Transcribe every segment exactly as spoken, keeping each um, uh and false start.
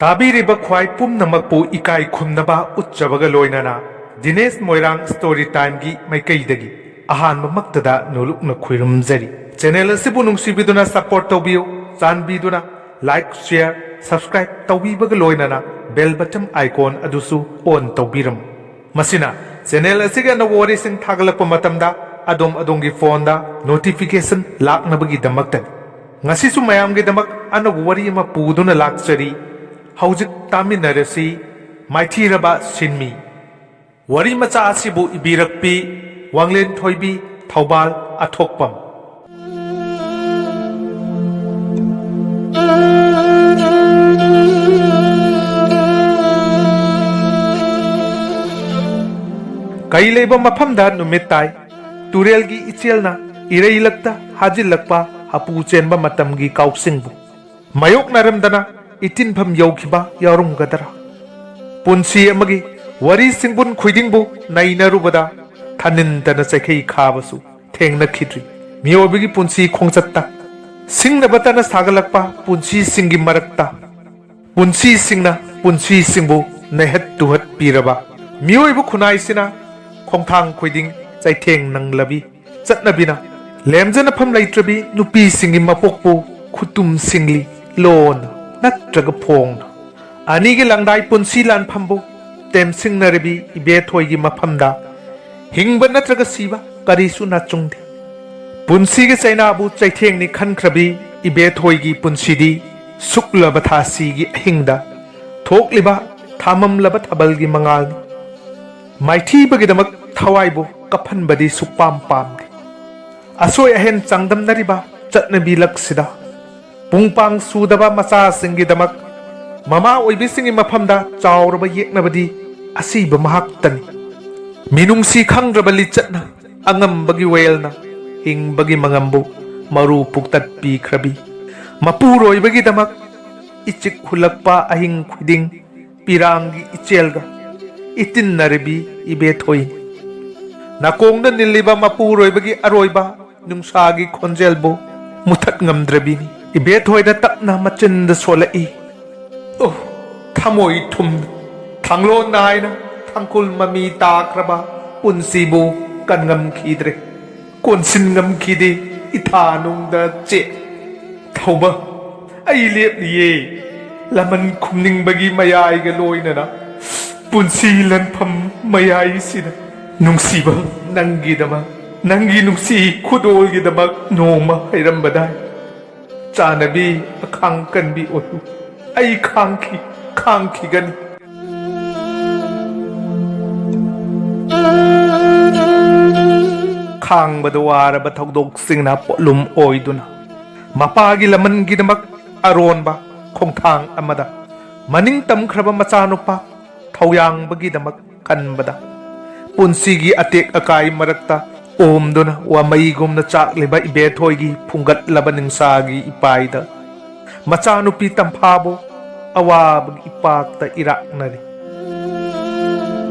ꯇꯥꯕꯤꯔꯤꯕ ꯈ꯭ꯋꯥꯏ ꯄꯨꯝꯅꯃꯛꯄꯨ ꯏꯀꯥꯏ ꯈꯨꯝꯅꯕ ꯎꯠꯆꯕꯒ ꯂꯣꯏꯅꯅ ꯗꯤꯅꯦꯁ ꯃꯣꯏꯔꯥꯡ ꯁ꯭ꯇꯣꯔꯤ ꯇꯥꯏꯝꯒꯤ ꯃꯥꯏꯀꯩꯗꯒꯤ ꯑꯍꯥꯟꯕꯃꯛꯇꯗ ꯅꯣꯂꯨꯛꯅ ꯈꯣꯏꯔꯨꯝꯖꯔꯤ꯫ ꯆꯦꯅꯦꯜ ꯑꯁꯤꯕꯨ ꯅꯨꯡꯁꯤꯕꯤꯗꯨꯅ ꯁꯄꯣꯔꯠ ꯇꯧꯕꯤꯌꯨ꯫ ꯆꯥꯟꯕꯤꯗꯨꯅ ꯂꯥꯏꯛ, ꯁꯤꯌꯔ, ꯁꯕꯁꯀ꯭ꯔꯥꯏꯕ ꯇꯧꯕꯤꯕꯒ ꯂꯣꯏꯅꯅ ꯕꯦꯜ ꯕꯇꯟ ꯑꯥꯏꯀꯣꯟ ꯑꯗꯨꯁꯨ ꯑꯣꯟ ꯇꯧꯕꯤꯔꯝꯃꯨ꯫ ꯃꯁꯤꯅ ꯆꯦꯅꯦꯜ ꯑꯁꯤꯒꯤ ꯑꯅꯧꯕ ꯋꯥꯔꯤꯁꯤꯡ ꯊꯥꯒꯠꯂꯛꯄ ꯃꯇꯝꯗ ꯑꯗꯣꯝ ꯑꯗꯣꯝꯒꯤ ꯐꯣꯟꯗ ꯅꯣꯇꯤꯐꯤꯀꯦꯁꯟ ꯂꯥꯛꯅꯕꯒꯤꯗꯃꯛꯇꯅꯤ꯫ ꯉꯁꯤꯁꯨ ꯃꯌꯥꯝꯒꯤꯗꯃꯛ ꯑꯅꯧꯕ ꯋꯥꯔꯤ ꯑꯃ ꯄꯨꯗꯨꯅ ꯂꯥꯛꯆꯔꯤ꯫ ꯍꯧꯖꯤꯛ ꯇꯥꯃꯤꯟꯅꯔꯁꯤ꯫ ꯃꯥꯏꯊꯤꯔꯕ ꯁꯤꯟꯃꯤ꯫ ꯋꯥꯔꯤ ꯃꯆꯥ ꯑꯁꯤꯕꯨ ꯏꯕꯤꯔꯛꯄꯤ ꯋꯥꯡꯂꯦꯟ ꯊꯣꯏꯕꯤ, ꯊꯧꯕꯥꯜ, ꯑꯊꯣꯛꯄꯝ꯫ ꯀꯩ ꯂꯩꯕ ꯃꯐꯝꯗ ꯅꯨꯃꯤꯠ ꯇꯥꯏ꯫ ꯇꯨꯔꯦꯜꯒꯤ ꯏꯆꯦꯜꯅ ꯏꯔꯩꯂꯛꯇ ꯍꯥꯖꯤꯜꯂꯛꯄ ꯍꯥꯄꯨ ꯆꯦꯟꯕ ꯃꯇꯝꯒꯤ ꯀꯥꯎꯁꯤꯡꯕꯨ ꯃꯥꯌꯣꯛꯅꯔꯝꯗꯅ ꯏꯇꯤꯟꯐꯝ ꯌꯧꯈꯤꯕ ꯌꯥꯎꯔꯝꯒꯗ꯭ꯔꯥ? ꯄꯨꯟꯁꯤ ꯑꯃꯒꯤ ꯋꯥꯔꯤ ꯁꯤꯡꯕꯨꯟ ꯈꯨꯗꯤꯡꯕꯨ ꯅꯩꯅꯔꯨꯕꯗ ꯊꯥꯅꯤꯟꯗꯅ ꯆꯩꯈꯩ ꯈꯥꯕꯁꯨ ꯊꯦꯡꯅꯈꯤꯗ꯭ꯔꯤ꯫ ꯃꯤꯑꯣꯏꯕꯒꯤ ꯄꯨꯟꯁꯤ ꯈꯣꯡꯆꯠꯇ ꯁꯤꯡꯅꯕꯇꯅ ꯁꯥꯒꯠꯂꯛꯄ ꯄꯨꯟꯁꯤꯁꯤꯡꯒꯤ ꯃꯔꯛꯇ ꯄꯨꯟꯁꯤꯁꯤꯡꯅ ꯄꯨꯟꯁꯤꯁꯤꯡꯕꯨ ꯅꯩꯍꯠ ꯇꯨꯍꯠꯄꯤꯔꯕ ꯃꯤꯑꯣꯏꯕ ꯈꯨꯟꯅꯥꯏꯁꯤꯅ ꯈꯣꯡꯊꯥꯡ ꯈꯨꯗꯤꯡ ꯆꯩꯊꯦꯡ ꯅꯪꯂꯕꯤ ꯆꯠꯅꯕꯤꯅ ꯂꯦꯝꯖꯅꯐꯝ ꯂꯩꯇ꯭ꯔꯕꯤ ꯅꯨꯄꯤꯁꯤꯡꯒꯤ ꯃꯄꯣꯛꯄꯨ ꯈꯨꯇꯨꯝ ꯁꯤꯡꯂꯤ ꯂꯣꯟꯅ ꯅꯠꯇ꯭ꯔꯒ ꯐꯣꯡꯅ ꯑꯅꯤꯒꯤ ꯂꯪꯗꯥꯏ ꯄꯨꯟꯁꯤ ꯂꯥꯟꯐꯝꯕꯨ ꯇꯦꯝꯁꯤꯡꯅꯔꯕꯤ ꯏꯕꯦꯊꯣꯏꯒꯤ ꯃꯐꯝꯗ ꯍꯤꯡꯕ ꯅꯠꯇ꯭ꯔꯒ ꯁꯤꯕ ꯀꯔꯤꯁꯨ ꯅꯥꯆꯨꯡꯗꯦ꯫ ꯄꯨꯟꯁꯤꯒꯤ ꯆꯩꯅꯥꯕꯨ ꯆꯩꯊꯦꯡꯅꯤ ꯈꯟꯈ꯭ꯔꯕꯤ ꯏꯕꯦꯊꯣꯏꯒꯤ ꯄꯨꯟꯁꯤꯗꯤ ꯁꯨꯛꯂꯕ ꯊꯥꯁꯤꯒꯤ ꯑꯍꯤꯡꯗ ꯊꯣꯛꯂꯤꯕ ꯊꯥꯃꯝꯂꯕ ꯊꯥꯕꯜꯒꯤ ꯃꯉꯥꯜꯅꯤ꯫ ꯃꯥꯏꯊꯤꯕꯒꯤꯗꯃꯛ ꯊꯋꯥꯏꯕꯨ ꯀꯞꯍꯟꯕꯗꯤ ꯁꯨꯛꯄꯥꯝ ꯄꯥꯝꯗꯦ꯫ ꯑꯁꯣꯏ ꯑꯍꯦꯟ ꯆꯥꯡꯗꯝꯅꯔꯤꯕ ꯆꯠꯅꯕꯤ ꯂꯛꯁꯤꯗ ꯄꯨꯡꯄꯥꯡ ꯁꯨꯗꯕ ꯃꯆꯥꯁꯤꯡꯒꯤꯗꯃꯛ ꯃꯃꯥ ꯑꯣꯏꯕꯤꯁꯤꯡꯒꯤ ꯃꯐꯝꯗ ꯆꯥꯎꯔꯕ ꯌꯦꯛꯅꯕꯗꯤ ꯑꯁꯤꯕ ꯃꯍꯥꯛꯇꯅꯤ꯫ ꯃꯤꯅꯨꯡꯁꯤ ꯈꯪꯗ꯭ꯔꯕ ꯂꯤꯆꯠꯅ ꯑꯉꯝꯕꯒꯤ ꯋꯥꯌꯦꯜꯅ ꯍꯤꯡꯕꯒꯤ ꯃꯉꯝꯕꯨ ꯃꯔꯨ ꯄꯨꯛꯇꯠꯄꯤꯈ꯭ꯔꯕꯤ ꯃꯄꯨꯔꯣꯏꯕꯒꯤꯗꯃꯛ ꯏꯆꯤꯛ ꯍꯨꯜꯂꯛꯄ ꯑꯍꯤꯡ ꯈꯨꯗꯤꯡ ꯄꯤꯔꯥꯡꯒꯤ ꯏꯆꯦꯜꯒ ꯏꯇꯤꯟꯅꯔꯕꯤ ꯏꯕꯦꯊꯣꯏꯅꯤ꯫ ꯅꯥꯀꯣꯡꯗ ꯅꯤꯜꯂꯤꯕ ꯃꯄꯨꯔꯣꯏꯕꯒꯤ ꯑꯔꯣꯏꯕ ꯅꯨꯡꯁꯥꯒꯤ ꯈꯣꯟꯖꯦꯜꯕꯨ ꯃꯨꯊꯠ ꯉꯝꯗ꯭ꯔꯕꯤꯅꯤ꯫ ꯏꯕꯦꯊꯣꯏꯗ ꯇꯞꯅ ꯃꯆꯤꯟꯗ ꯁꯣꯜꯂꯛꯏ꯫ ꯑꯣ, ꯊꯃꯣꯏ ꯊꯨꯝ ꯊꯥꯡꯂꯣꯟ ꯅꯥꯏꯅ ꯊꯥꯡꯀꯨꯜ ꯃꯃꯤ ꯇꯥꯈ꯭ꯔꯕ ꯄꯨꯟꯁꯤꯕꯨ ꯀꯟꯉꯝꯈꯤꯗ꯭ꯔꯦ, ꯀꯣꯟꯁꯤꯟ ꯉꯝꯈꯤꯗꯦ ꯏꯊꯥꯅꯨꯡꯗ ꯆꯦ꯫ ꯊꯧꯕ, ꯑꯩ ꯂꯦꯞꯂꯤꯌꯦ, ꯂꯃꯟ ꯈꯨꯝꯅꯤꯡꯕꯒꯤ ꯃꯌꯥꯏꯒ ꯂꯣꯏꯅꯅ ꯄꯨꯟꯁꯤ ꯂꯟꯐꯝ ꯃꯌꯥꯏꯁꯤꯗ꯫ ꯅꯨꯡꯁꯤꯕ, ꯅꯪꯒꯤꯗꯃꯛ, ꯅꯪꯒꯤ ꯅꯨꯡꯁꯤ ꯈꯨꯗꯣꯜꯒꯤꯗꯃꯛ ꯅꯣꯡꯃ ꯍꯩꯔꯝꯕꯗꯥꯏ꯫ ꯆꯥꯟꯅꯕꯤ, ꯑꯈꯥꯡ ꯀꯟꯕꯤ ꯑꯣꯏꯌꯨ꯫ ꯑꯩ ꯈꯥꯡꯈꯤ, ꯈꯥꯡꯈꯤꯒꯅꯤ꯫ ꯈꯥꯡꯕꯗ ꯋꯥꯔꯕ ꯊꯧꯗꯣꯛꯁꯤꯡꯅ ꯄꯣꯠꯂꯨꯝ ꯑꯣꯏꯗꯨꯅ, ꯃꯄꯥꯒꯤ ꯂꯃꯟꯒꯤꯗꯃꯛ ꯑꯔꯣꯟꯕ ꯈꯣꯡꯊꯥꯡ ꯑꯃꯗ, ꯃꯅꯤꯡ ꯇꯝꯈ꯭ꯔꯕ ꯃꯆꯥꯅꯨꯄꯥ ꯊꯧꯌꯥꯡꯕꯒꯤꯗꯃꯛ ꯈꯟꯕꯗ, ꯄꯨꯟꯁꯤꯒꯤ ꯑꯇꯦꯛ ꯑꯀꯥꯏ ꯃꯔꯛꯇ ꯑꯣꯝꯗꯨꯅ ꯋꯥꯃꯩꯒꯨꯝꯅ ꯆꯥꯛꯂꯤꯕ ꯏꯕꯦꯊꯣꯏꯒꯤ ꯐꯨꯡꯒꯠꯂꯕ ꯅꯤꯡꯁꯥꯒꯤ ꯏꯄꯥꯏꯗ ꯃꯆꯥꯅꯨꯄꯤ ꯇꯝꯐꯥꯕꯨ ꯑꯋꯥꯕꯒꯤ ꯏꯄꯥꯛꯇ ꯏꯔꯥꯛꯅꯔꯤ꯫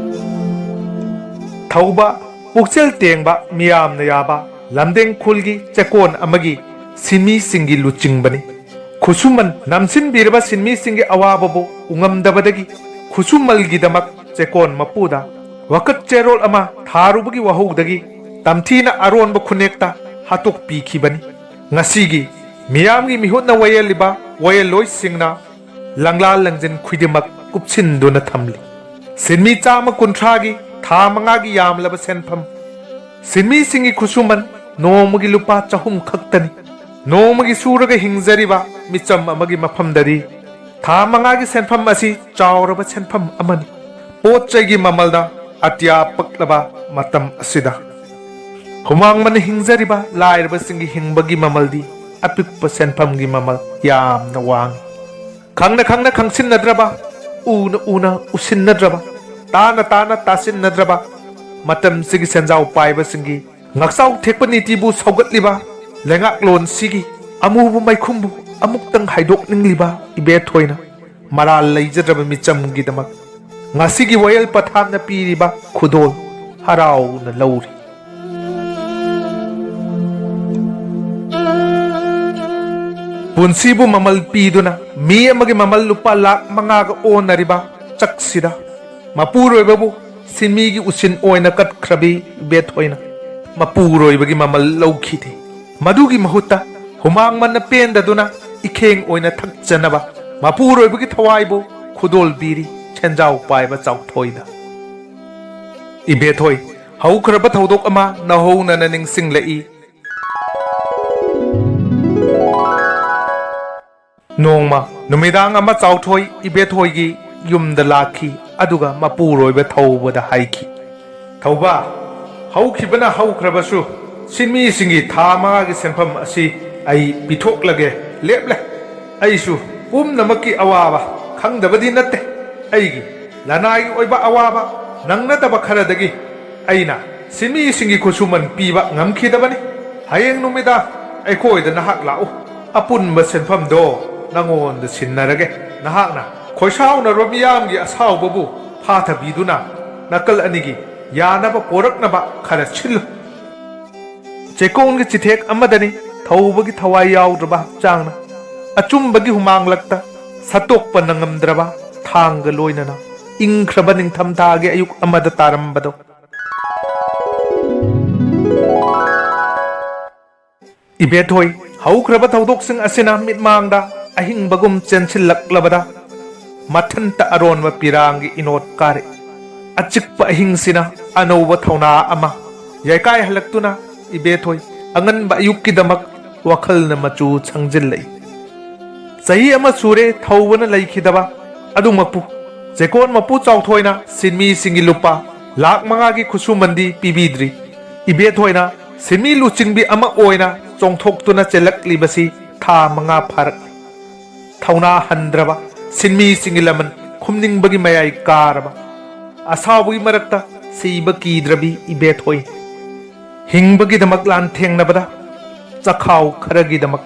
ꯊꯧꯕ, ꯄꯨꯛꯆꯦꯜ ꯇꯦꯡꯕ, ꯃꯤꯌꯥꯝꯅ ꯌꯥꯕ, ꯂꯝꯗꯦꯡ ꯈꯨꯜꯒꯤ ꯆꯦꯀꯣꯟ ꯑꯃꯒꯤ ꯁꯤꯟꯃꯤꯁꯤꯡꯒꯤ ꯂꯨꯆꯤꯡꯕꯅꯤ꯫ ꯈꯨꯠꯁꯨꯃꯟ ꯅꯝꯁꯤꯟꯕꯤꯔꯕ ꯁꯤꯟꯃꯤꯁꯤꯡꯒꯤ ꯑꯋꯥꯕꯕꯨ ꯎꯉꯝꯗꯕꯗꯒꯤ ꯈꯨꯠꯁꯨꯃꯜꯒꯤꯗꯃꯛ ꯆꯦꯀꯣꯟ ꯃꯄꯨꯗ ꯋꯥꯀꯠ ꯆꯦꯔꯣꯜ ꯑꯃ ꯊꯥꯔꯨꯕꯒꯤ ꯋꯥꯍꯧꯗꯒꯤ ꯇꯝꯊꯤꯅ ꯑꯔꯣꯟꯕ ꯈꯨꯟꯅꯦꯛꯇ ꯍꯥꯠꯇꯣꯛꯄꯤꯈꯤꯕꯅꯤ꯫ ꯉꯁꯤꯒꯤ ꯃꯤꯌꯥꯝꯒꯤ ꯃꯤꯍꯨꯠꯅ ꯋꯥꯌꯦꯜꯂꯤꯕ ꯋꯥꯌꯦꯜꯂꯣꯏꯁꯤꯡꯅ ꯂꯪꯂꯥ ꯂꯪꯖꯤꯟ ꯈꯨꯗꯤꯡꯃꯛ ꯀꯨꯞꯁꯤꯟꯗꯨꯅ ꯊꯝꯂꯤ꯫ ꯁꯤꯟꯃꯤ ꯆꯥꯝꯃ ꯀꯨꯟꯊ꯭ꯔꯥꯒꯤ ꯊꯥ ꯃꯉꯥꯒꯤ ꯌꯥꯝꯂꯕ ꯁꯦꯟꯐꯝ, ꯁꯤꯟꯃꯤꯁꯤꯡꯒꯤ ꯈꯨꯠꯁꯨꯃꯟ ꯅꯣꯡꯃꯒꯤ ꯂꯨꯄꯥ ꯆꯍꯨꯝ ꯈꯛꯇꯅꯤ꯫ ꯅꯣꯡꯃꯒꯤ ꯁꯨꯔꯒ ꯍꯤꯡꯖꯔꯤꯕ ꯃꯤꯆꯝ ꯑꯃꯒꯤ ꯃꯐꯝꯗꯗꯤ ꯊꯥ ꯃꯉꯥꯒꯤ ꯁꯦꯟꯐꯝ ꯑꯁꯤ ꯆꯥꯎꯔꯕ ꯁꯦꯟꯐꯝ ꯑꯃꯅꯤ꯫ ꯄꯣꯠ ꯆꯩꯒꯤ ꯃꯃꯜꯅ ꯑꯇꯤꯌꯥ ꯄꯛꯂꯕ ꯃꯇꯝ ꯑꯁꯤꯗ, ꯍꯨꯃꯥꯡ ꯃꯅ ꯍꯤꯡꯖꯔꯤꯕ ꯂꯥꯏꯔꯕꯁꯤꯡꯒꯤ ꯍꯤꯡꯕꯒꯤ ꯃꯃꯜꯗꯤ ꯑꯄꯤꯛꯄ ꯁꯦꯟꯐꯝꯒꯤ ꯃꯃꯜ ꯌꯥꯝꯅ ꯋꯥꯡꯏ꯫ ꯈꯪꯅ ꯈꯪꯅ ꯈꯪꯁꯤꯟꯅꯗ꯭ꯔꯕ, ꯎꯅ ꯎꯅ ꯎꯁꯤꯟꯅꯗ꯭ꯔꯕ, ꯇꯥꯅ ꯇꯥꯅ ꯇꯥꯁꯤꯟꯅꯗ꯭ꯔꯕ ꯃꯇꯝꯁꯤꯒꯤ ꯁꯦꯟꯖꯥꯎ ꯄꯥꯏꯕꯁꯤꯡꯒꯤ ꯉꯛꯆꯥꯎ ꯊꯦꯛꯄ ꯅꯤꯇꯤꯕꯨ ꯁꯧꯒꯠꯂꯤꯕ ꯂꯩꯉꯥꯛꯂꯣꯟꯁꯤꯒꯤ ꯑꯃꯨꯕ ꯃꯩꯈꯨꯝꯕꯨ ꯑꯃꯨꯛꯇꯪ ꯍꯥꯏꯗꯣꯛꯅꯤꯡꯂꯤꯕ ꯏꯕꯦꯊꯣꯏꯅ ꯃꯔꯥꯜ ꯂꯩꯖꯗ꯭ꯔꯕ ꯃꯤꯆꯝꯒꯤꯗꯃꯛ ꯉꯁꯤꯒꯤ ꯋꯥꯌꯦꯜ ꯄꯊꯥꯞꯅ ꯄꯤꯔꯤꯕ ꯈꯨꯗꯣꯜ ꯍꯔꯥꯎꯅ ꯂꯧꯔꯤ꯫ ꯄꯨꯟꯁꯤꯕꯨ ꯃꯃꯜ ꯄꯤꯗꯨꯅ ꯃꯤ ꯑꯃꯒꯤ ꯃꯃꯜ ꯂꯨꯄꯥ ꯂꯥꯈ ꯃꯉꯥꯒ ꯑꯣꯟꯅꯔꯤꯕ ꯆꯛꯁꯤꯗ ꯃꯄꯨꯔꯣꯏꯕꯕꯨ ꯁꯤꯟꯃꯤꯒꯤ ꯎꯁꯤꯟ ꯑꯣꯏꯅ ꯀꯠꯈ꯭ꯔꯕꯤ ꯏꯕꯦꯊꯣꯏꯅ ꯃꯄꯨꯔꯣꯏꯕꯒꯤ ꯃꯃꯜ ꯂꯧꯈꯤꯗꯦ꯫ ꯃꯗꯨꯒꯤ ꯃꯍꯨꯠꯇ ꯍꯨꯃꯥꯡ ꯃꯟꯅ ꯄꯦꯟꯗꯗꯨꯅ ꯏꯈꯦꯡ ꯑꯣꯏꯅ ꯊꯛꯆꯅꯕ ꯃꯄꯨꯔꯣꯏꯕꯒꯤ ꯊꯋꯥꯏꯕꯨ ꯈꯨꯗꯣꯜꯕꯤꯔꯤ ꯁꯦꯟꯖꯥꯎ ꯄꯥꯏꯕ ꯆꯥꯎꯊꯣꯏꯗ꯫ ꯏꯕꯦꯊꯣꯏ, ꯍꯧꯈ꯭ꯔꯕ ꯊꯧꯗꯣꯛ ꯑꯃ ꯅꯧꯍꯧꯅꯅ ꯅꯤꯡꯁꯤꯡꯂꯛꯏ꯫ ꯅꯣꯡꯃ ꯅꯨꯃꯤꯗꯥꯡ ꯑꯃ ꯆꯥꯎꯊꯣꯏ ꯏꯕꯦꯊꯣꯏꯒꯤ ꯌꯨꯝꯗ ꯂꯥꯛꯈꯤ, ꯑꯗꯨꯒ ꯃꯄꯨꯔꯣꯏꯕ ꯊꯧꯕꯗ ꯍꯥꯏꯈꯤ, "ꯊꯧꯕ, ꯍꯧꯈꯤꯕꯅ ꯍꯧꯈ꯭ꯔꯕꯁꯨ, ꯁꯤꯟꯃꯤꯁꯤꯡꯒꯤ ꯊꯥ ꯃꯉꯥꯒꯤ ꯁꯦꯟꯐꯝ ꯑꯁꯤ ꯑꯩ ꯄꯤꯊꯣꯛꯂꯒꯦ ꯂꯦꯞꯂꯦ꯫ ꯑꯩꯁꯨ ꯄꯨꯝꯅꯃꯛꯀꯤ ꯑꯋꯥꯕ ꯈꯪꯗꯕꯗꯤ ꯅꯠꯇꯦ꯫ ꯑꯩꯒꯤ ꯂꯅꯥꯏꯒꯤ ꯑꯣꯏꯕ ꯑꯋꯥꯕ ꯅꯪꯅꯗꯕ ꯈꯔꯗꯒꯤ ꯑꯩꯅ ꯁꯤꯟꯃꯤꯁꯤꯡꯒꯤ ꯈꯨꯠꯁꯨꯃꯟ ꯄꯤꯕ ꯉꯝꯈꯤꯗꯕꯅꯤ꯫ ꯍꯌꯦꯡ ꯅꯨꯃꯤꯗꯥꯡ ꯑꯩꯈꯣꯏꯗ ꯅꯍꯥꯛ ꯂꯥꯛꯎ꯫ ꯑꯄꯨꯟꯕ ꯁꯦꯟꯐꯝꯗꯣ ꯅꯉꯣꯟꯗ ꯁꯤꯟꯅꯔꯒꯦ꯫ ꯅꯍꯥꯛꯅ ꯈꯣꯏꯁꯥꯎꯅꯔꯕ ꯃꯤꯌꯥꯝꯒꯤ ꯑꯁꯥꯎꯕꯕꯨ ꯐꯥꯊꯕꯤꯗꯨꯅ ꯅꯥꯀꯜ ꯑꯅꯤꯒꯤ ꯌꯥꯅꯕ ꯄꯣꯔꯛꯅꯕ ꯈꯔ ꯁꯤꯜꯂꯨ꯫" ꯆꯦꯀꯣꯟꯒꯤ ꯆꯤꯊꯦꯛ ꯑꯃꯗꯅꯤ ꯊꯧꯕꯒꯤ ꯊꯋꯥꯏ ꯌꯥꯎꯗ꯭ꯔꯕ ꯍꯛꯆꯥꯡꯅ ꯑꯆꯨꯝꯕꯒꯤ ꯍꯨꯃꯥꯡꯂꯛꯇ ꯁꯠꯇꯣꯛꯄ ꯅꯪꯉꯝꯗ꯭ꯔꯕ ꯊꯥꯡꯒ ꯂꯣꯏꯅꯅ ꯏꯪꯈ꯭ꯔꯕ ꯅꯤꯡꯊꯝꯊꯥꯒꯤ ꯑꯌꯨꯛ ꯑꯃꯗ ꯇꯥꯔꯝꯕꯗꯣ꯫ ꯏꯕꯦꯊꯣꯏ, ꯍꯧꯈ꯭ꯔꯕ ꯊꯧꯗꯣꯛꯁꯤꯡ ꯑꯁꯤꯅ ꯃꯤꯠꯃꯥꯡꯗ ꯑꯍꯤꯡꯕꯒꯨꯝ ꯆꯦꯟꯁꯤꯜꯂꯛꯂꯕꯗ, ꯃꯊꯟꯇ ꯑꯔꯣꯟꯕ ꯄꯤꯔꯥꯡꯒꯤ ꯏꯅꯣꯠ ꯀꯥꯔꯛꯏ꯫ ꯑꯆꯤꯛꯄ ꯑꯍꯤꯡꯁꯤꯅ ꯑꯅꯧꯕ ꯊꯧꯅꯥ ꯑꯃ ꯌꯥꯏꯀꯥꯏꯍꯜꯂꯛꯇꯨꯅ ꯏꯕꯦꯊꯣꯏ ꯑꯉꯟꯕ ꯑꯌꯨꯛꯀꯤꯗꯃꯛ ꯋꯥꯈꯜꯅ ꯃꯆꯨ ꯁꯪꯖꯤꯜꯂꯛꯏ꯫ ꯆꯍꯤ ꯑꯃ ꯁꯨꯔꯦ ꯊꯧꯕꯅ ꯂꯩꯈꯤꯗꯕ꯫ ꯑꯗꯨꯃꯛꯄꯨ ꯆꯦꯀꯣꯟ ꯃꯄꯨ ꯆꯥꯎꯊꯣꯏꯅ ꯁꯤꯟꯃꯤꯁꯤꯡꯒꯤ ꯂꯨꯄꯥ ꯂꯥꯈ ꯃꯉꯥꯒꯤ ꯈꯨꯠꯁꯨꯃꯟꯗꯤ ꯄꯤꯕꯤꯗ꯭ꯔꯤ꯫ ꯏꯕꯦꯊꯣꯏꯅ ꯁꯤꯟꯃꯤ ꯂꯨꯆꯤꯡꯕꯤ ꯑꯃ ꯑꯣꯏꯅ ꯆꯣꯡꯊꯣꯛꯇꯨꯅ ꯆꯦꯜꯂꯛꯂꯤꯕꯁꯤ ꯊꯥ ꯃꯉꯥ ꯐꯥꯔꯛꯂꯦ꯫ ꯊꯧꯅꯥ ꯍꯟꯗ꯭ꯔꯕ, ꯁꯤꯟꯃꯤꯁꯤꯡꯒꯤ ꯂꯃꯟ ꯈꯨꯝꯅꯤꯡꯕꯒꯤ ꯃꯌꯥꯏ ꯀꯥꯔꯕ, ꯑꯁꯥꯎꯕꯒꯤ ꯃꯔꯛꯇ ꯁꯤꯕ ꯀꯤꯗ꯭ꯔꯕꯤ ꯏꯕꯦꯊꯣꯏ꯫ ꯍꯤꯡꯕꯒꯤꯗꯃꯛ ꯂꯥꯟꯊꯦꯡꯅꯕꯗ ꯆꯈꯥꯎ ꯈꯔꯒꯤꯗꯃꯛ,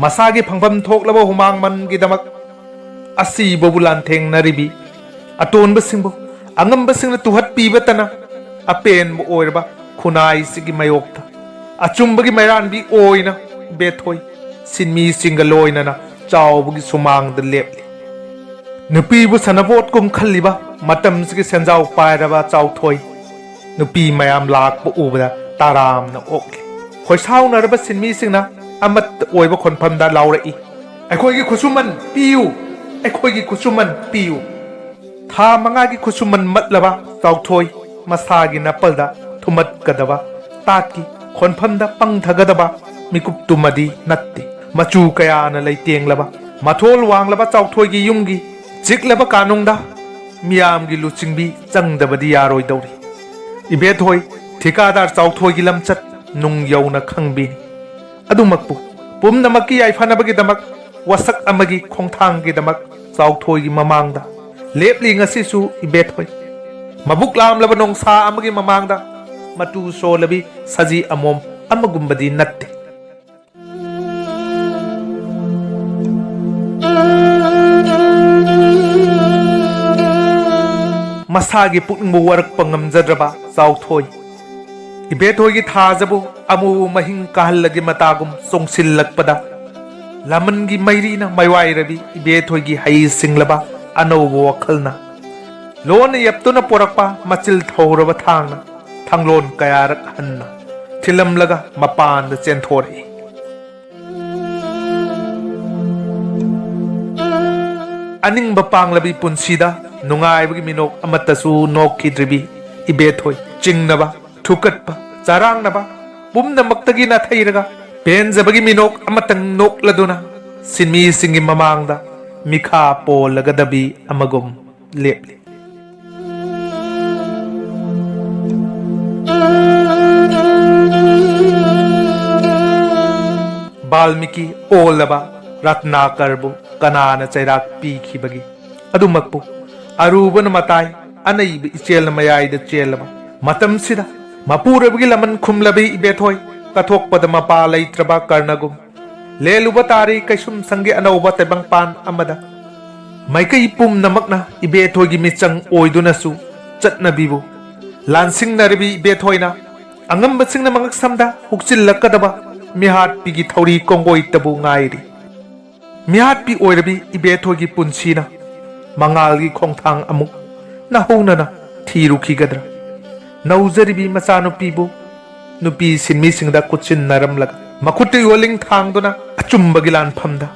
ꯃꯁꯥꯒꯤ ꯐꯪꯐꯝ ꯊꯣꯛꯂꯕ ꯍꯨꯃꯥꯡ ꯃꯟꯒꯤꯗꯃꯛ ꯑꯁꯤꯕꯕꯨ ꯂꯥꯟꯊꯦꯡꯅꯔꯤꯕꯤ ꯑꯇꯣꯟꯕꯁꯤꯡꯕꯨ ꯑꯉꯝꯕꯁꯤꯡꯅ ꯇꯨꯍꯠꯄꯤꯕꯇꯅ ꯑꯄꯦꯟꯕ ꯑꯣꯏꯔꯕ ꯈꯨꯟꯅꯥꯏꯁꯤꯒꯤ ꯃꯥꯌꯣꯛꯇ ꯑꯆꯨꯝꯕꯒꯤ ꯃꯩꯔꯥꯟꯕꯤ ꯑꯣꯏꯅ ꯏꯕꯦꯊꯣꯏ ꯁꯤꯟꯃꯤꯁꯤꯡꯒ ꯂꯣꯏꯅꯅ ꯆꯥꯎꯕꯒꯤ ꯁꯨꯃꯥꯡꯗ ꯂꯦꯞꯂꯤ꯫ ꯅꯨꯄꯤꯕꯨ ꯁꯅꯄꯣꯠꯀꯨꯝ ꯈꯜꯂꯤꯕ ꯃꯇꯝꯁꯤꯒꯤ ꯁꯦꯟꯖꯥꯎ ꯄꯥꯏꯔꯕ ꯆꯥꯎꯊꯣꯏ ꯅꯨꯄꯤ ꯃꯌꯥꯝ ꯂꯥꯛꯄ ꯎꯕꯗ ꯇꯔꯥꯝꯅ ꯑꯣꯛꯂꯤ꯫ ꯈꯣꯏꯁꯥꯎꯅꯔꯕ ꯁꯤꯟꯃꯤꯁꯤꯡꯅ ꯑꯃꯠꯇ ꯑꯣꯏꯕ ꯈꯣꯟꯐꯝꯗ ꯂꯥꯎꯔꯛꯏ, "ꯑꯩꯈꯣꯏꯒꯤ ꯈꯨꯠꯁꯨꯃꯟ ꯄꯤꯌꯨ! ꯑꯩꯈꯣꯏꯒꯤ ꯈꯨꯠꯁꯨꯃꯟ ꯄꯤꯌꯨ!" ꯊꯥ ꯃꯉꯥꯒꯤ ꯈꯨꯠꯁꯨꯃꯟ ꯃꯠꯂꯕ ꯆꯥꯎꯊꯣꯏ ꯃꯁꯥꯒꯤ ꯅꯥꯄꯜꯗ ꯊꯨꯝꯃꯠꯀꯗꯕ, ꯇꯥꯠꯀꯤ ꯈꯣꯟꯐꯝꯗ ꯄꯪꯊꯒꯗꯕ ꯃꯤꯀꯨꯞꯇꯨꯃꯗꯤ ꯅꯠꯇꯦ꯫ ꯃꯆꯨ ꯀꯌꯥꯅ ꯂꯩꯇꯦꯡꯂꯕ, ꯃꯊꯣꯜ ꯋꯥꯡꯂꯕ ꯆꯥꯎꯊꯣꯏꯒꯤ ꯌꯨꯝꯒꯤ ꯆꯤꯛꯂꯕ ꯀꯥꯅꯨꯡꯗ ꯃꯤꯌꯥꯝꯒꯤ ꯂꯨꯆꯤꯡꯕꯤ ꯆꯪꯗꯕꯗꯤ ꯌꯥꯔꯣꯏꯗꯧꯔꯤ꯫ ꯏꯕꯦꯊꯣꯏ ꯊꯤꯀꯥꯗꯥꯔ ꯆꯥꯎꯊꯣꯏꯒꯤ ꯂꯝꯆꯠ ꯅꯨꯡ ꯌꯧꯅ ꯈꯪꯕꯤꯅꯤ꯫ ꯑꯗꯨꯃꯛꯄꯨ ꯄꯨꯝꯅꯃꯛꯀꯤ ꯌꯥꯏꯐꯅꯕꯒꯤꯗꯃꯛ, ꯋꯥꯁꯛ ꯑꯃꯒꯤ ꯈꯣꯡꯊꯥꯡꯒꯤꯗꯃꯛ ꯆꯥꯎꯊꯣꯏꯒꯤ ꯃꯃꯥꯡꯗ ꯂꯦꯞꯂꯤ ꯉꯁꯤꯁꯨ ꯏꯕꯦꯊꯣꯏ꯫ ꯃꯕꯨꯛ ꯂꯥꯝꯂꯕ ꯅꯣꯡꯁꯥ ꯑꯃꯒꯤ ꯃꯃꯥꯡꯗ ꯃꯇꯨ ꯁꯣꯜꯂꯕꯤ ꯁꯖꯤ ꯑꯃꯣꯝ ꯑꯃꯒꯨꯝꯕꯗꯤ ꯅꯠꯇꯦ꯫ ꯃꯁꯥꯒꯤ ꯄꯨꯛꯅꯤꯡꯕꯨ ꯋꯥꯔꯛꯄ ꯉꯝꯖꯗ꯭ꯔꯕ ꯆꯥꯎꯊꯣꯏ ꯏꯕꯦꯊꯣꯏꯒꯤ ꯊꯥꯖꯕꯨ ꯑꯃꯨ ꯃꯍꯤꯡ ꯀꯥꯍꯜꯂꯒꯤ ꯃꯇꯥꯒꯨꯝ ꯆꯣꯡꯁꯤꯜꯂꯛꯄꯗ, ꯂꯃꯟꯒꯤ ꯃꯩꯔꯤꯅ ꯃꯩꯋꯥꯏꯔꯕꯤ ꯏꯕꯦꯊꯣꯏꯒꯤ ꯍꯩ ꯁꯤꯡꯂꯕ ꯑꯅꯧꯕ ꯋꯥꯈꯜꯅ ꯂꯣꯟꯅ ꯌꯦꯞꯇꯨꯅ ꯄꯣꯔꯛꯄ ꯃꯆꯤꯜ ꯊꯧꯔꯕ ꯊꯥꯡꯅ ꯊꯥꯡꯂꯣꯟ ꯀꯌꯥꯔꯛ ꯍꯟꯅ ꯊꯤꯜꯂꯝꯂꯒ ꯃꯄꯥꯟꯗ ꯆꯦꯟꯊꯣꯔꯛꯏ꯫ ꯑꯅꯤꯡꯕ ꯄꯥꯡꯂꯕꯤ ꯄꯨꯟꯁꯤꯗ ꯅꯨꯡꯉꯥꯏꯕꯒꯤ ꯃꯤꯅꯣꯛ ꯑꯃꯠꯇꯁꯨ ꯅꯣꯛꯈꯤꯗ꯭ꯔꯤꯕꯤ ꯏꯕꯦꯊꯣꯏ, ꯆꯤꯡꯅꯕ, ꯊꯨꯀꯠꯄ, ꯆꯔꯥꯡꯅꯕ ꯄꯨꯝꯅꯃꯛꯇꯒꯤ ꯅꯥꯊꯩꯔꯒ ꯄꯦꯟꯖꯕꯒꯤ ꯃꯤꯅꯣꯛ ꯑꯃꯇꯪ ꯅꯣꯛꯂꯗꯨꯅ ꯁꯤꯟꯃꯤꯁꯤꯡꯒꯤ ꯃꯃꯥꯡꯗ ꯃꯤꯈꯥ ꯄꯣꯜꯂꯒꯗꯕꯤ ꯑꯃꯒꯨꯝ ꯂꯦꯞꯂꯤ꯫ ꯕꯥꯜꯃꯤꯀꯤ ꯑꯣꯜꯂꯕ ꯔꯠꯅꯥꯀꯔꯕꯨ ꯀꯅꯥꯅ ꯆꯩꯔꯥꯛ ꯄꯤꯈꯤꯕꯒꯦ? ꯑꯗꯨꯃꯛꯄꯨ ꯑꯔꯨꯕꯅ ꯃꯇꯥꯏ, ꯑꯅꯩꯕ ꯏꯆꯦꯜꯅ ꯃꯌꯥꯏꯗ ꯆꯦꯜꯂꯕ ꯃꯇꯝꯁꯤꯗ, ꯃꯄꯨꯔꯣꯏꯕꯒꯤ ꯂꯃꯟ ꯈꯨꯝꯂꯕꯤ ꯏꯕꯦꯊꯣꯏ, ꯀꯠꯊꯣꯛꯄꯗ ꯃꯄꯥ ꯂꯩꯇ꯭ꯔꯕ ꯀꯔꯅꯒꯨꯝ ꯂꯦꯜꯂꯨꯕ ꯇꯥꯔꯤ ꯀꯩꯁꯨꯝꯁꯪꯒꯤ ꯑꯅꯧꯕ ꯇꯥꯏꯕꯪꯄꯥꯟ ꯑꯃꯗ꯫ ꯃꯥꯏꯀꯩ ꯄꯨꯝꯅꯃꯛꯅ ꯏꯕꯦꯊꯣꯏꯒꯤ ꯃꯤꯆꯪ ꯑꯣꯏꯗꯨꯅꯁꯨ ꯆꯠꯅꯕꯤꯕꯨ ꯂꯥꯟꯁꯤꯡꯅꯔꯕꯤ ꯏꯕꯦꯊꯣꯏꯅ ꯑꯉꯝꯕꯁꯤꯡꯅ ꯃꯉꯛꯁꯝꯗ ꯍꯨꯛꯆꯤꯜꯂꯛꯀꯗꯕ ꯃꯤꯍꯥꯠꯄꯤꯒꯤ ꯊꯧꯔꯤ ꯀꯣꯡꯒꯣꯏꯇꯕꯨ ꯉꯥꯏꯔꯤ꯫ ꯃꯤꯍꯥꯠꯄꯤ ꯑꯣꯏꯔꯕꯤ ꯏꯕꯦꯊꯣꯏꯒꯤ ꯄꯨꯟꯁꯤꯅ ꯃꯉꯥꯜꯒꯤ ꯈꯣꯡꯊꯥꯡ ꯑꯃꯨꯛ ꯅꯧꯍꯧꯅꯅ ꯊꯤꯔꯨꯈꯤꯒꯗ꯭ꯔꯥ? ꯅꯧꯖꯔꯤꯕꯤ ꯃꯆꯥꯅꯨꯄꯤꯕꯨ ꯅꯨꯄꯤ ꯁꯤꯟꯃꯤꯁꯤꯡꯗ ꯀꯨꯠꯁꯤꯟꯅꯔꯝꯂꯒ ꯃꯈꯨꯠꯇ ꯌꯣꯜꯂꯤꯡ ꯊꯥꯡꯗꯨꯅ ꯑꯆꯨꯝꯕꯒꯤ ꯂꯥꯟꯐꯝꯗ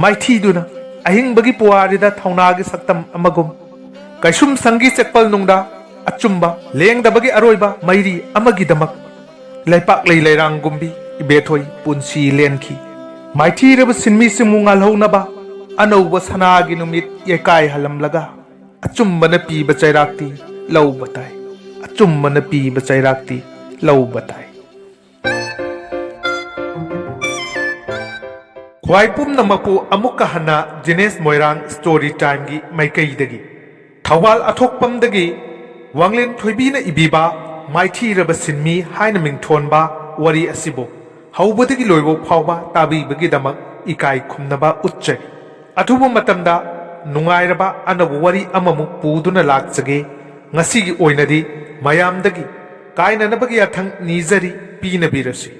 ꯃꯥꯏꯊꯤꯗꯨꯅ ꯑꯍꯤꯡꯕꯒꯤ ꯄꯨꯋꯥꯔꯤꯗ ꯊꯧꯅꯥꯒꯤ ꯁꯛꯇꯝ ꯑꯃꯒꯨꯝ ꯀꯩꯁꯨꯝꯁꯪꯒꯤ ꯆꯦꯛꯄꯜ ꯅꯨꯡꯗ ꯑꯆꯨꯝꯕ ꯂꯦꯡꯗꯕꯒꯤ ꯑꯔꯣꯏꯕ ꯃꯩꯔꯤ ꯑꯃꯒꯤꯗꯃꯛ ꯂꯩꯄꯥꯛꯂꯩ ꯂꯩꯔꯥꯡꯒꯨꯝꯕꯤ ꯏꯕꯦꯊꯣꯏ ꯄꯨꯟꯁꯤ ꯂꯦꯟꯈꯤ꯫ ꯃꯥꯏꯊꯤꯔꯕ ꯁꯤꯟꯃꯤꯁꯤꯡꯕꯨ ꯉꯥꯜꯍꯧꯅꯕ ꯑꯅꯧꯕ ꯁꯅꯥꯒꯤ ꯅꯨꯃꯤꯠ ꯌꯩꯀꯥꯏꯍꯜꯂꯝꯂꯒ ꯑꯆꯨꯝꯕꯅ ꯄꯤꯕ ꯆꯩꯔꯥꯛꯇꯤ ꯂꯧꯕ ꯇꯥꯏ꯫ ꯑꯆꯨꯝꯕꯅ ꯄꯤꯕ ꯆꯩꯔꯥꯛꯇꯤ ꯂꯧꯕ ꯇꯥꯏ꯫ ꯈ꯭ꯋꯥꯏ ꯄꯨꯝꯅꯃꯛꯄꯨ ꯑꯃꯨꯛꯀ ꯍꯟꯅ ꯖꯤꯅꯦꯁ ꯃꯣꯏꯔꯥꯡ ꯁ꯭ꯇꯣꯔꯤ ꯇꯥꯏꯝꯒꯤ ꯃꯥꯏꯀꯩꯗꯒꯤ ꯊꯧꯕꯥꯜ ꯑꯊꯣꯛꯄꯝꯗꯒꯤ ꯋꯥꯡꯂꯦꯟ ꯊꯣꯏꯕꯤꯅ ꯏꯕꯤꯕ ꯃꯥꯏꯊꯤꯔꯕ ꯁꯤꯟꯃꯤ ꯍꯥꯏꯅ ꯃꯤꯡꯊꯣꯟꯕ ꯋꯥꯔꯤ ꯑꯁꯤꯕꯨ ꯍꯧꯕꯗꯒꯤ ꯂꯣꯏꯕ ꯐꯥꯎꯕ ꯇꯥꯕꯤꯕꯒꯤꯗꯃꯛ ꯏꯀꯥꯏ ꯈꯨꯝꯅꯕ ꯎꯠꯆꯔꯤ꯫ ꯑꯊꯨꯕ ꯃꯇꯝꯗ ꯅꯨꯡꯉꯥꯏꯔꯕ ꯑꯅꯧꯕ ꯋꯥꯔꯤ ꯑꯃꯃꯨꯛ ꯄꯨꯗꯨꯅ ꯂꯥꯛꯆꯒꯦ꯫ ꯉꯁꯤꯒꯤ ꯑꯣꯏꯅꯗꯤ ꯃꯌꯥꯝꯗꯒꯤ ꯀꯥꯏꯅꯅꯕꯒꯤ ꯌꯥꯊꯪ ꯅꯤꯖꯔꯤ, ꯄꯤꯅꯕꯤꯔꯁꯤ꯫